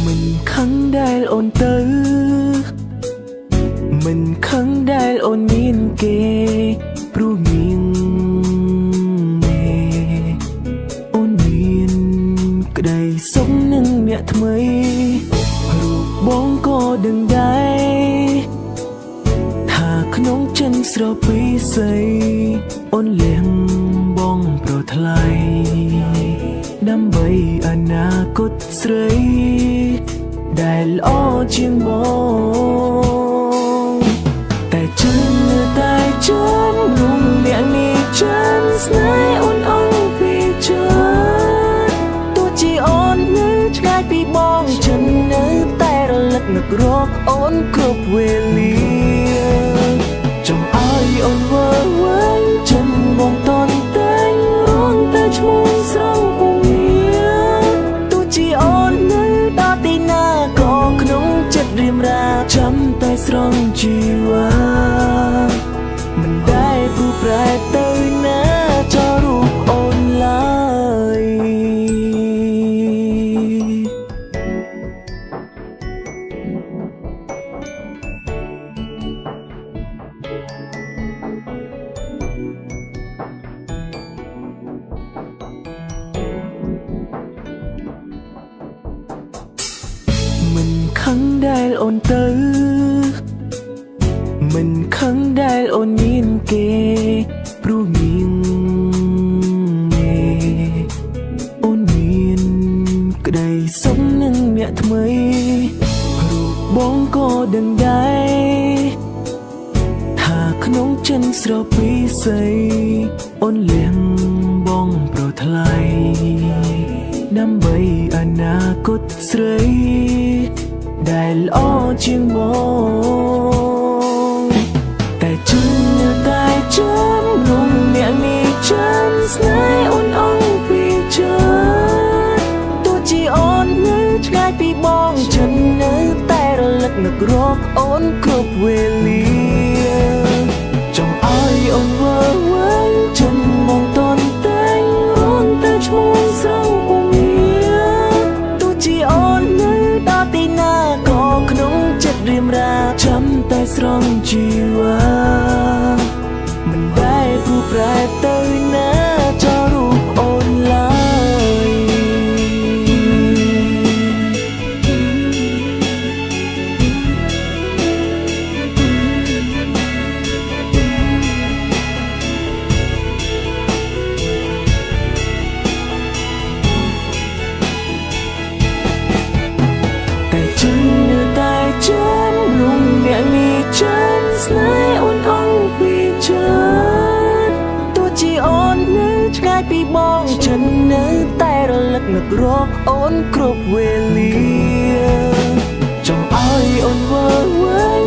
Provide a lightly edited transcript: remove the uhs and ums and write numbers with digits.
មិនខឹងដែលអូនទៅមិនខឹងដែលអូនមានគេព្រោះនាងមេអូនមានក្តីសុខនឹងអ្នកថ្មីរូបបងក៏ដឹងដែរថាក្នុងចិនស្រពីស័យអូនលៀងបងប្រថ្លៃដើម្បីអនាគតស្រីដែលល្អជាងបងតែជឿតែចាំរុំអ្នកនេះចាំស្នេហ៍អូនអងពីចិត្តទោះជាអូននៅឆ្ងាយពីបងចិននៅតែរលឹកនឹករកអូនគ្រប់វេលាចង់ឲ្យអូនវើវិញចិនបងតន់តែងរងតែឈ្មោះស្រងពងាទោះជាអូននៅដល់ទីណាក៏ក្នុងចិត្តរៀមរាចាំតែស្រង់ជីវ៉ាមិនដែលព្រោះប្រែទៅណាចោលរូបអូនឡើយ មិនខឹងដែលអូនទៅមិនខឹងដែលអូនមានគេព្រោះនាងមេអូនមានក្តីសុខនឹងអ្នកថ្មីរូបបងក៏ដឹងដែរថាក្នុងចិនស្រពីស័យអូនលៀងបងប្រថ្លៃដើម្បីអនាគតស្រីដែលល្អជាងបងតែជឿតែចាំរុំអ្នកនេះចាំស្នេហ៍អូនអងពីចិត្តទោះជាអូននៅឆ្ងាយពីបងចិននៅតែរលឹកនឹករកអូនគ្រប់វេលាចង់ឲ្យអូនវើវិញចិនបងតន់តែងរងតែឈ្មោះស្រងពងាទោះជាអូននៅដល់ទីណាក៏ក្នុងចិត្តរៀមរាចាំតែស្រង់ជីវ៉ាមិនដែលព្រោះប្រែទៅណាចោលរូបអូនឡើយ តែជឿតែចាំរុំអ្នកនេះចាំស្នេហ៍អូនអងពីចិត្តទោះជាអូននៅឆ្ងាយពីបងចិននៅតែរលឹកនឹករកអូនគ្រប់វេលាចង់ឲ្យអូនវើវិញ